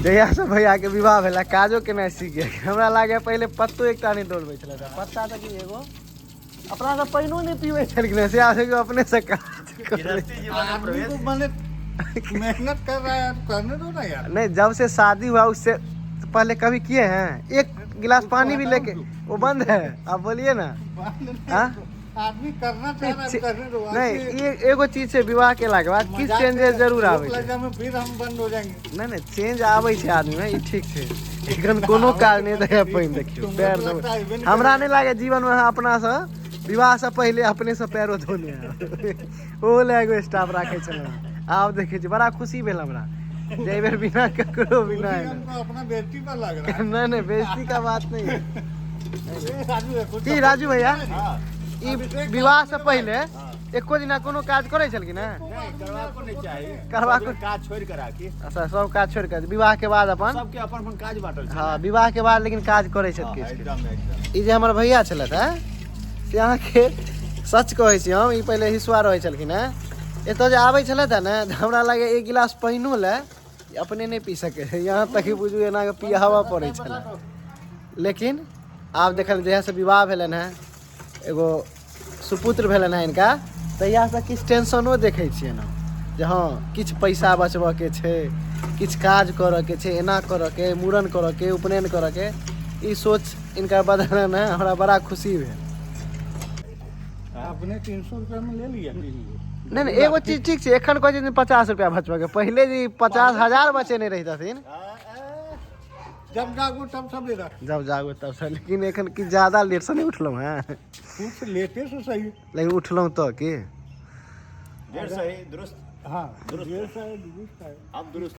जहियासँ भैयाके विवाह भेला, काजो केनाइ सीख गेल। हमरा लागैए पहिले पत्तो एकटा नहि दौड़बै छलै। पत्ता तऽ की, एगो अपना सब पानिओ नहि पीबै छलखिन हेँ, से आब देखियौ अपनेसँ काज करै। गृहस्थी जीवन में आदमी प्रवेश को माने मेहनत कर रहा है यार, करने दो ना यार। नहीं, जब से शादी हुआ उससे पहले कभी किए हैं? एक गिलास पानी भी लेके वो बंद है। आप बोलिए ना। हाँ? आदमी करना चाह रहा है, करने दो। नहीं, ये एगो चीज छै, विवाह केलाके बाद किछु मजाक चेंजेस से जरूर रोक आबै छै। लग जाए में फिर हम बंद हो जाएंगे। नहि नहि, चेंज आबै छै आदमी मे, ई ठीक छै। एखन कोनो काज नहि देखै, पानि देखियौ, पैर धोबै। हमरा नहि लागै जीवनमे अहाँ अपनासँ विवाहसँ पहिले अपनेसँ पैरो धोने हैब। ओ लए एगो स्टाफ राखै छलहुँ, आब देखै छी। बड़ा खुशी भेल हमरा जे एहि बेर बिना ककरो बिना खुशी एलहुँ। हमको अपना बेटी पर लग रहा है। नहीं नहीं, बेइज्जती का बात नहीं है। ये राजू है, खुद की राजू भैया, हाँ। ई विवाह से पहिले एको दिना कोनो काज करै छलखिन हैं? नहीं, करबाको नहीं चाही। करबाको- काज छोड़ कर राखी। अच्छा, सब काज छोड़ि कऽ विवाह के बाद अपन सबके अपन अपन काज बांटल छै। हँ, विवाह के बाद लेकिन काज करै छथि हाँ, किछु किछु। एकदम एकदम। ई जे हमर भैया छलथि हेँ, से अहाँके सच कहै छी हम, ई पहिले हिसुआ रहै छलखिन हेँ। एतऽ जे आबै छलथि हेँ ने, तऽ हमरा लागै एक गिलास पानिओ लए अपने नहि पी सकै रहै, यहाँ तक कि बुझू एना कऽ पियाबऽ पड़ै छलै। लेकिन आब देखल, जहियासँ विवाह भेलनि हेँ, एगो सुपुत्र भेलनि हेँ हिनका, तहियासँ किछु टेंशनो देखै छियनि हम जे हँ, किछु पैसा बचबऽके छै, किछु काज करऽके छै, एना करऽके, मूड़न करऽके, उपनयन करऽके, ई सोच हिनका बदलनि हेँ। हमरा बड़ा खुशी भेल। अपने 300 रुपया में ले लिया तीन गो। नहि नहि, एगो चीज ठीक छै, एखन कहै छथिन 50 रुपया बचबऽके, पहिले जे 50,000 बचेने रहितथिन। जब जागो तब सवेरा। जब जागो तब से, लेकिन एखन किछु ज्यादा लेटसँ नहि उठलहुँ हेँ? कुछ लेटे से सही। लेकिन उठलहुँ तऽ की देर सही दुरुस्त। हाँ। दुरुस्त। देर से है, दुरुस्त है। अब दुरुस्त।